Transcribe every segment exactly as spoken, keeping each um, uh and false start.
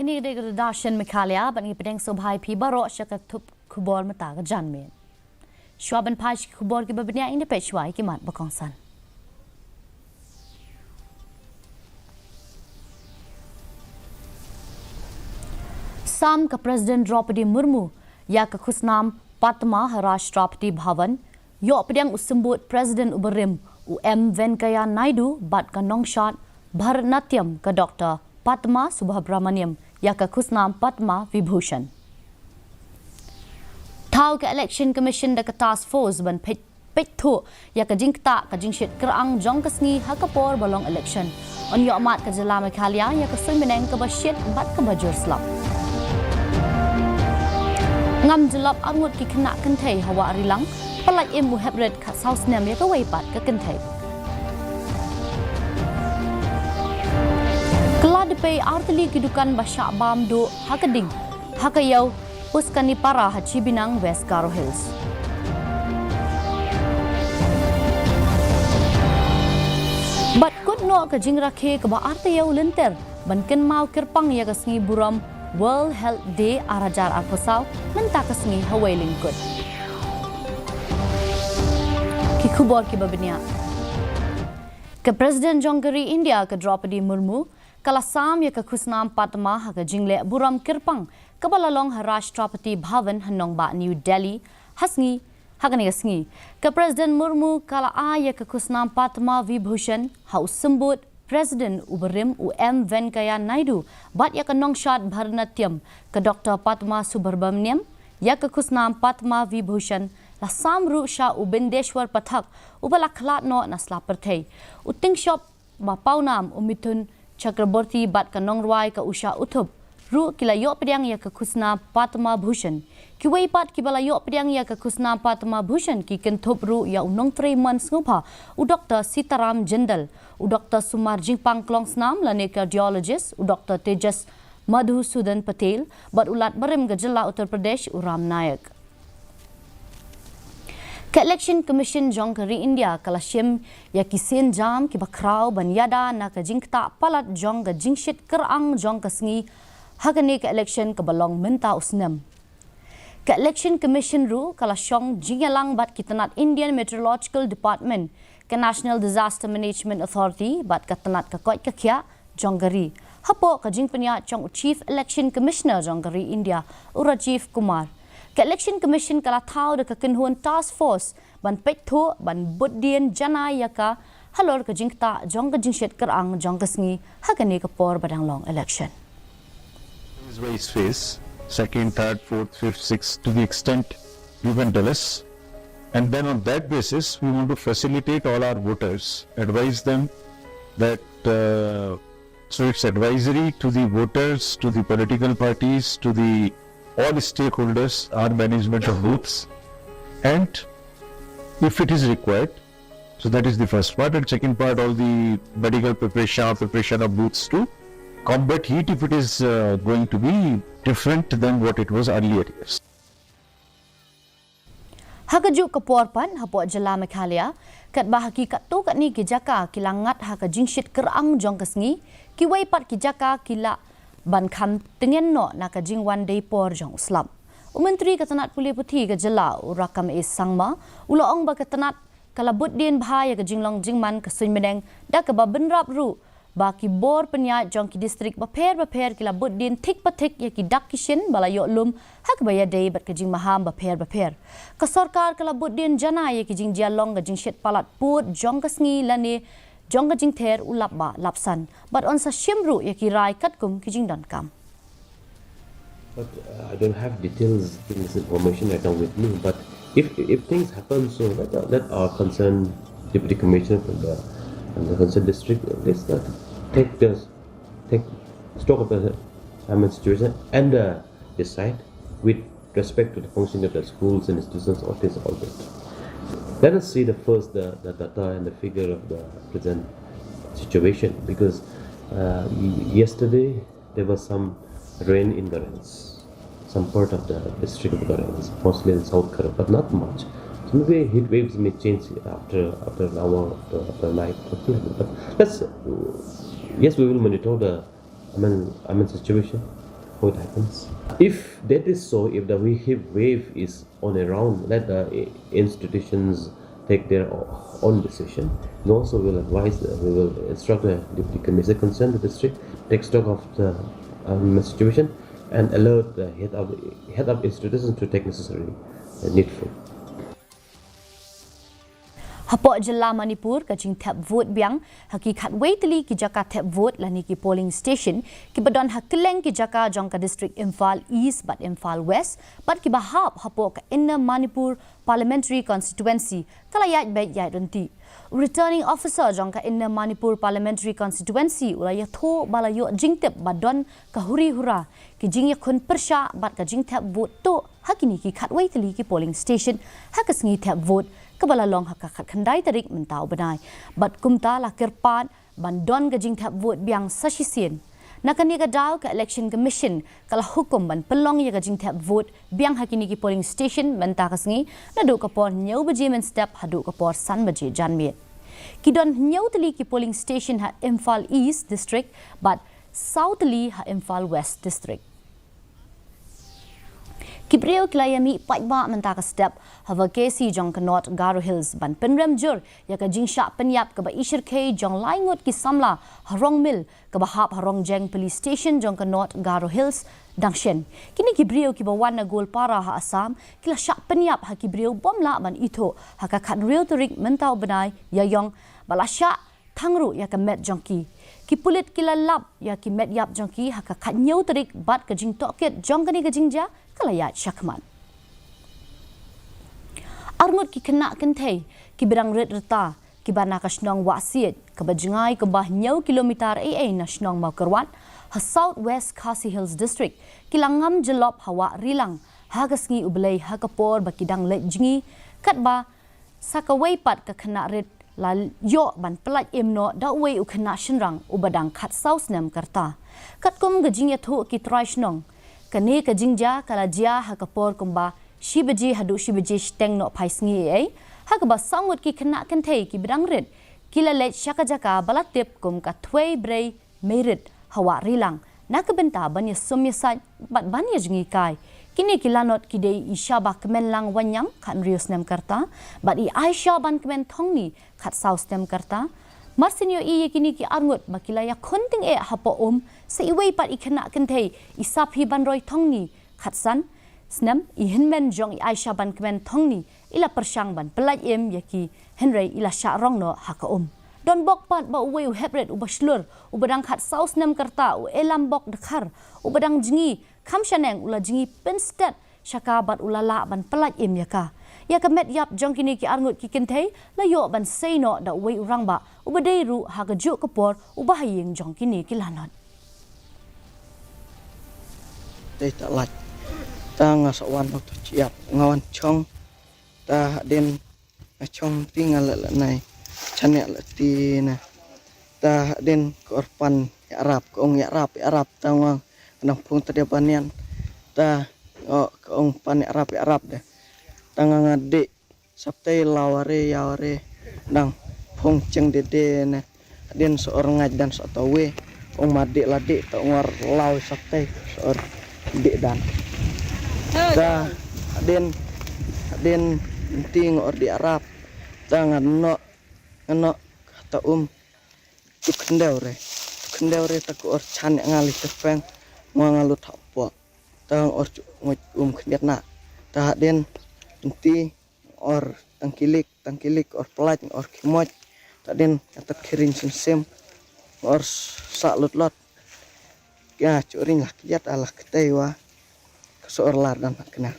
Ni dei ka Dashen Meghalaya, bad ngi pdiang sngewbha ïa phi baroh sha ka thup khubor mynta ka janmiet. Shuwa ban phai sha ki khubor kiba bniah, ngin peit shuwa ïa ki mat ba kongsan. Sam ka President Droupadi Murmu ïa ka khusnam Padma ha Rashtrapati Bhavan, ïoh pdiang u symbud President uba rim u M Venkaiah Naidu bad ka nongshad Bharatanatyam ka Doctor Padma Subramaniam ïa ka khusnam Padma Vibhushan. Thaw ka Election Commission da ka Task Force ban peit, peit thuh ïa ka jingktah ka jingshit kyrang jong ka sngi ha ka por ba long election. Yn ïoh mad ka jylla Meghalaya ïa ka suiñ bneng kaba shit bad kaba jur slap. Ngam jyllop arngut ki khynnah kynthei ha Wah Rilang, pyllait im u heprit khatsaw snem ïa kawei pat ka kynthei. Kylla dpei artylli ki dukan ba shah bam duh ha ka ding ha ka ïew Puskanipara ha Chibinang, West Garo Hills. Bad kut noh ka jingrakhe kaba artaïew lynter ban kynmaw kyrpang ïa ka sngi burom World Health Day ar hajar arphew saw mynta ka sngi ha Wailing Kut. Ki khubor kiba bniah. Ka President jong ka ri India ka Droupadi Murmu ka la sam ïa ka khusnam Padma ha ka jingleh burom kyrpang kaba la long ha Rashtrapati Bhavan ha nongbah New Delhi ha sngi, ha kane ka sngi. Ka President Murmu ka la ai ïa ka khusnam Padma Vibhushan ha u symbud President uba rim u M Venkaiah Naidu bad ïa ka nongshad Bharatanatyam ka Doctor Padma Subramaniam. Ïa ka khusnam Padma Vibhushan la sam ruh sha u Bindeshwar Pathak uba la khlad noh na sla pyrthei. U tyngshop ba pawnam u Mithun Chakraborty bad ka nongrwai ka Usha Uthup ruh ki la ïoh pdiang ïa ka khusnam Padma Bhushan. Kiwei pat kiba la ïoh pdiang ïa ka khusnam Padma Bhushan ki kynthup ruh ïa u nongtrei mon sngewbha u Doctor Sitaram Jindal, u Doctor Sumar Jingpang Klongsnam lane cardiologist, u Doctor Tejas Madhusudan Patel bad u Lat barim ka jylla Uttar Pradesh u Ram Nayak. Ka Election Commission jong ka ri India ka la shim ïa ki sienjam kiba khraw ban ïada na ka jingktah palat jong ka jingshit kyrang jong ka sngi ha kane ka election kaba long mynta u snem. Ka Election Commission ruh ka la shong jingïalang bad ki tnat Indian Meteorological Department, ka National Disaster Management Authority bad ka tnat ka koit ka khiah jong ka ri, hapoh ka jingpynïaid jong u Chief Election Commissioner jong ka ri India u Rajiv Kumar. Ka Election Commission ka la thaw da ka kynhun task force ban peit thuh, ban bud dien janai ïa ka halor ka jingktah jong ka jingshit kyrang jong ka sngi ha kane ka por ba dang long election. Phase wise phase, second, third, fourth, fifth, sixth, to the extent you can tell us. And then on that basis, we want to facilitate all our voters, advise them that, uh, so it's advisory to the voters, to the political parties, to the all stakeholders, our management of booths, and if it is required, so that is the first part. And second part, all the medical preparation, preparation of booths to combat heat if it is, uh, going to be different than what it was earlier years. Ha kajuh ka por pat, hapoh jylla Meghalaya, katba ha ki katto katne ki jaka ki la ngat ha ka jingshit kyrang jong ka sngi, kiwei pat ki jaka ki lah ban kham tngen noh na ka jingwan dei por jong u slap. U Myntri ka tnat pule puthi ka jylla u Rakkam A Sangma u la ong ba ka tnat ka la bud dien bha ïa ka jinglong jingman ka suiñ bneng da kaba bynrap ruh ba ki bor pynïaid jong ki distrik bapher bapher ki la bud dien thik pa thik ïa ki dak ki shin ba la ïoh lum ha kaba ïadei bad ka jingmaham bapher bapher. Ka sorkar ka la bud dien janai ïa ki jingjia long ka jingshit palat pud jong ka sngi lane jong ka jingther u lap bah lap san bad yn sa shim ruh ïa ki rai katkum ki jingdonkam. But, uh, I don't have details in this information right now with me. But if if things happen, so let, uh, let our concerned deputy commissioner from the, from the concerned district, uh, let's, uh, take the, take stock of the, I mean, situation and, uh, decide with respect to the function of the schools and institutions, what is all that. Let us see the first the, the data and the figure of the present situation, because, uh, y- yesterday there was some rain in Garens, some part of the district of Garens, mostly in South Karo, but not much. So maybe heat waves may change after, after an hour, after, after night, something like that. But let's, yes, we will monitor the, I mean, I mean situation. How it happens. If that is so, if the wave, wave is on a round, let the i- institutions take their o- own decision. We also will advise, uh, we will instruct the deputy commissioner concerned, the district, take stock of the um, situation and alert the head of head of institutions to take necessary uh, needful. Hapoh jylla Manipur ka jingthep vote biang ha ki khatwei tylli ki jaka thep vote lane ki polling station kiba don ha kylleng ki jaka jong ka district Imphal East bad Imphal West bad kiba hap hapoh ka Inner Manipur Parliamentary Constituency ka la ïaid beit ïaid ryntih. U Returning Officer jong ka Inner Manipur Parliamentary Constituency u la ïathuh ba la ïoh jingtip ba don ka huri hura ki jingïakhun pyrshah bad ka jingthep vote tuh ha kine ki khatwei tylli ki polling station ha ka sngi thep vote kaba la long ha ka khatkhyndai tarik mynta u bnai bad kumta la kyrpad ban don ka jingthep vote biang sa shisien. Na kane ka daw ka Election Commission ka la hukum ban pynlong ïa ka jingthep vote biang ha kine ki polling station mynta ka sngi naduh ka por hynñiew baje mynstep haduh ka por san baje janmiet. Ki don hynñiew tylli ki polling station ha Imphal East District bad saw tylli ha Imphal West District. Ki briew ki la ïa mih paidbah mynta ka step ha Vakhesi jong ka North Garo Hills ban pynrem jur ïa ka jingshah pynïap kaba i shyrkhei jong lai ngut ki samla ha Rongmil kaba hap ha Rongjeng Police Station jong ka North Garo Hills dang shen. Kine ki briew kiba wan na Goalpara ha Assam ki la shah pynïap ha ki briew bym lah ban ithuh ha ka khathynriew tarik mynta u bnai ïa ïong ba la shah thang ruh ïa ka met jong ki. Ki pulit ki la lap ïa ki met ïap jong ki ha ka khathynñiew tarik bad ka jingtohkit jong kane ka jingjia ka la ïaid shakhmat. Arngut ki khynnah kynthei kiba dang rit rta kiba na ka shnong Wahsiej kaba jngai kumba hynñiew kilometer ei ei na shnong Mawkyrwat ha South West Khasi Hills District ki la ngam jyllop ha Wah Rilang ha ka sngi U Blei ha ka por ba ki dang leit jngi katba sa kawei pat ka khynnah rit la ïoh ban pyllait im noh da uwei u khynnah shynrang uba dang khatsaw snem ka rta. Katkum ka jingïathuh ki trai shnong, kane ka jingjia ka la jia ha ka por kumba shi baje haduh shi baje shiteng nohphai sngi ei ei ha kaba saw ngut ki khynnah kynthei kiba dang rit ki la leit sha ka jaka ba la tip kum ka Thwei Brei Meirit ha Wah Rilang na ka bynta ban ïasum ïasait bad ban ïajngi kai. Kine ki lanot ki dei i Shabakmenlang Wanniang khathynriew snem ka rta bad i Aishabankmen Thongni khatsaw snem ka rta. Marsien ïohi ïa kine ki arngut ba ki la ïakhun tyngeh hapoh um sa iwei pat i khynnah kynthei i Saphibanroi Thongni khatsan snem, i hynmen jong i Aishabankmen Thongni i la pyrshang ban pyllait im ïa ki hynrei i la shah rong noh ha ka um. Donbok pat ba uwei u heprit uba shlur uba dang khatsaw snem ka rta u Elambok Dkhar uba dang jngi kham shaneng u la jngi pynstet sha ka bad u la lah ban pyllait im ïa ka. Ïa ka met ïap jong kine ki arngut ki kynthei la ïoh ban sei noh da uwei u rangbah uba dei ruh ha kajuh ka por uba ha ïing jong kine ki lanot. Te ta lach ta nga sa wan to chiap nga wan chong ta hadin nga chong ti nga la la nai chane la ti na ta hadin ka orpan ya rap ka ong ya rap ya rap ta nga nang phung ta dia banian ta ngo ka ong pan ya rap ya rap de ta nga nga de saptai laware yaware nang phung cheng de de ne hadin so or ngaj dan so tawe ong ma de la de ta ong or law saptai so or de dan ta hadin hadin nti ngo or di arab ta ngano ngano ta um tu khendew re tu khendew re ta ko or chan ya ngali tepeng ngo ngalu thap po ta ngo or chu ngo um khendiat na ta hadin nti or tangkilik tangkilik or pelaj or khimoj ta din atat khiring sim sim or sa lut lot ya churing lah kiat alah ketei wa ka so or lar dan kena.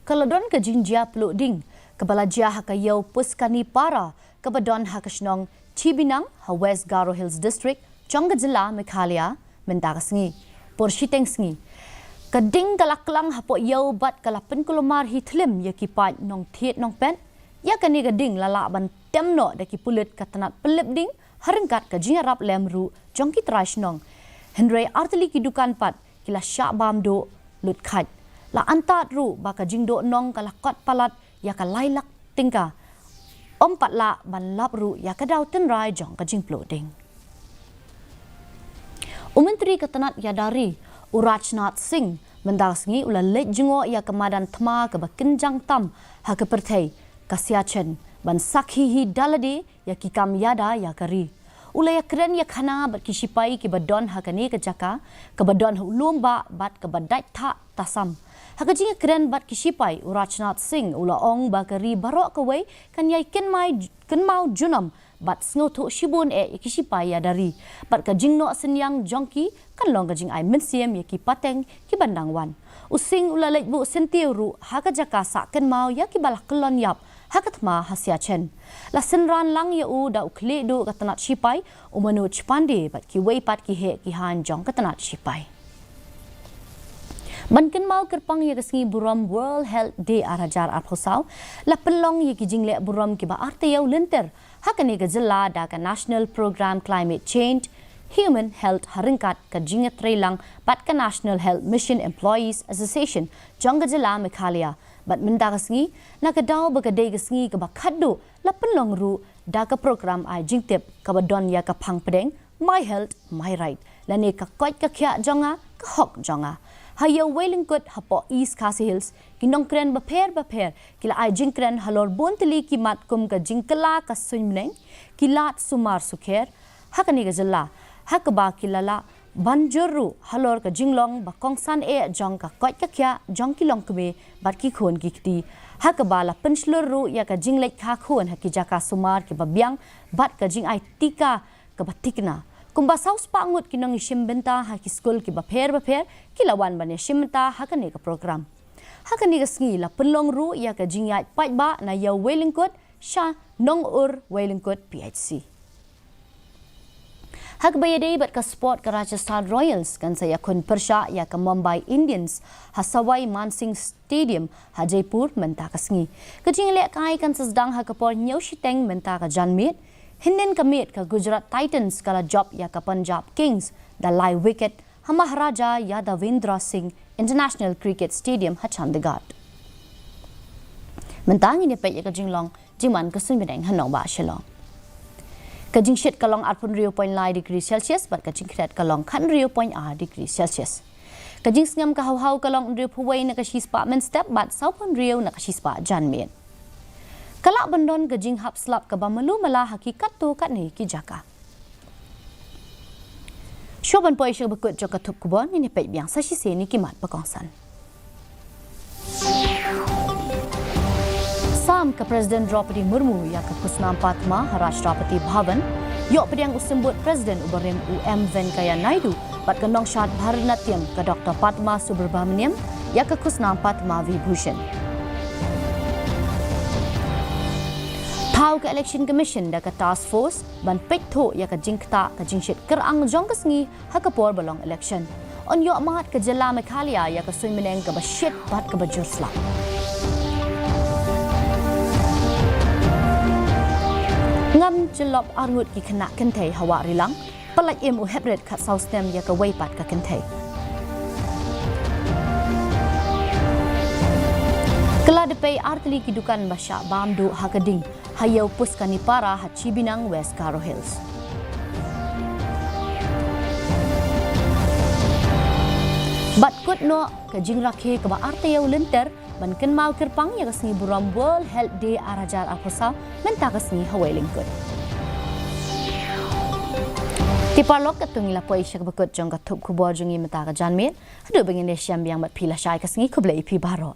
Ka la don ka jingjia pluh ding kaba la jia ha ka ïew Puskani Para kaba don ha ka shnong Chibinang ha West Garo Hills District jong ka jylla Meghalaya mynta ka sngi por shiteng sngi. Ka ding ka la klang hapoh ïew bad ka la pynkulmar hi thlim ïa ki paid nongthied nongpet. Ïa kane ka ding la lah ban tem noh da ki pulit ka tnat pynlip ding ha ryngkat ka jingïarap lem ruh jong ki trai shnong. Hynrei artylli ki dukan pat ki la shah bam duh lut khait. La antad ruh ba ka jingduh nong ka la kot palat ïa ka lai lak tyngka. Ym pat lah ban lap ruh ïa ka daw tynrai jong ka jingpluh ding. U Myntri ka tnat ïada ri, u Rajnath Singh, mynta ka sngi u la leit jngoh ïa ka madan thma kaba kynjang tam ha ka pyrthei, ka Siachen, ban sakhi hi da lade ïa ki kam ïada ïa ka ri. U la ïakren ïakhana bad ki shipai kiba don ha kane ka jaka, kaba don ha u lum bah bad kaba dait thah tasam. Ha ka jingïakren bad ki shipai, u Rajnath Singh u la ong ba ka ri baroh kawei kan ïai kynmaw, kynmaw junom bad sngewthuh shibun eh ïa ki shipai ïada ri bad ka jingnoh synñiang jong ki kan long ka jingai mynsiem ïa ki pateng kiban dang wan. U Singh u la leit buh syntiew ruh ha ka jaka sah kynmaw ïa kiba la kyllon ïap ha ka thma ha Siachen. La synran lang ïa u da u khlieh duh ka tnat shipai, u Manoj Pandey, bad kiwei pat ki heh ki haiñ jong ka tnat shipai. Ban kynmaw kyrpang ïa ka sngi burom World Health Day ar hajar arphew saw, la pynlong ïa ki jingleh burom kiba artaïew lynter ha kane ka jylla da ka National Programme Climate Change, Human Health ha ryngkat ka jingïatreilang bad ka National Health Mission Employees Association jong ka jylla Meghalaya. Bad mynta ka sngi, na ka daw ba ka dei ka sngi kaba khatduh, la pynlong ruh da ka program ai jingtip kaba don ïa ka phang pdeng My Health, My Right, lane ka koit ka khiah jong nga, ka hok jong nga. Ha Ïew Wailyngkut hapoh East Khasi Hills, ki nongkren bapher bapher ki la ai jingkren halor bun tylli ki mat kum ka jingkylla ka suiñbneng, ki lad sumar sukher ha kane ka jylla, ha kaba ki la lah ban jur ruh halor ka jinglong ba kongsan eh jong ka koit ka khiah jong ki longkmie bad ki khun ki kti, ha kaba la pynshlur ruh ïa ka jingleit kha khun ha ki jaka sumar kiba biang bad ka jingai tika kaba thikna. Kumba saw spah ngut ki nongïashim bynta ha ki skul kiba pher bapher ki la wan ban ïashim bynta ha kane ka program. Ha kane ka sngi la pynlong ruh ïa ka jingïaid paidbah na Ïew Wailyngkut sha Nongur Wailyngkut P H C. Ha kaba ïadei bad ka sport, ka Rajasthan Royals kan sa ïakhun pyrshah ïa ka Mumbai Indians ha Sawai Mansingh Stadium ha Jaipur mynta ka sngi. Ka jinglehkai kan sa sdang ha ka por hynñiew shiteng mynta ka janmiet. Hynnin ka miet ka Gujarat Titans ka la jop ïa ka Punjab Kings da lai wicket ha Maharaja Yadavendra Singh International Cricket Stadium ha Chandigarh. Mynta ngin ïa peit ïa ka jinglong jingman ka suiñbneng ha nongbah Shillong. Ka jingshit ka long arphew hynriew point lai degree Celsius bad ka jingkhret ka long khathynriew point ar degree Celsius. Ka jingsngem ka hawhaw ka long hynriewphew wei na ka shispah mynstep bad sawphew hynriew na ka shispah janmiet. Ka lah ban don ka jinghap slap kaba malu mala ha ki katto katne ki jaka. Shuwa ban poi sha kaba kut jong ka thup khubor, ngin ïa peit biang sa shisien ïa ki mat ba kongsan. Sam ka President Droupadi Murmu ïa ka khusnam pathma ha Rashtrapati Bhavan. Ïoh pdiang u symbud President uba rim u M Venkaiah Naidu bad ka nongshad Bharatanatyam ka Doctor Padma Subrahmanyam ïa ka khusnam Padma Vibhushan. Thaw ka Election Commission da ka Task Force ban peit thuh ïa ka jingktah ka jingshit kyrang jong ka sngi ha ka por ba long election. Un ïoh mad ka jylla Meghalaya ïa ka suiñbneng kaba shit bad kaba jur slap. Ngam jyllop arngut ki khynnah kynthei ha Wah Rilang, pyllait im u heprit khatsaw snem ïa kawei pat ka kynthei. Ka la dpei artylli ki dukan ba shah bam duh ha ka ding ha Ïew Puskanipara ha Chibinang, West Garo Hills. Bad kut noh ka jingrakhe kaba artylli lynter ban kynmaw kyrpang ïa ka sngi burom World Health Day ar hajar arphew saw mynta ka sngi ha Wailyngkut. Te paralok, katto ngi la poi sha kaba kut jong ka thup khubor jong ngi mynta ka janmiet. Haduh ba ngin ïashem biang bad phi lashai ka sngi, khublei ïa phi baroh.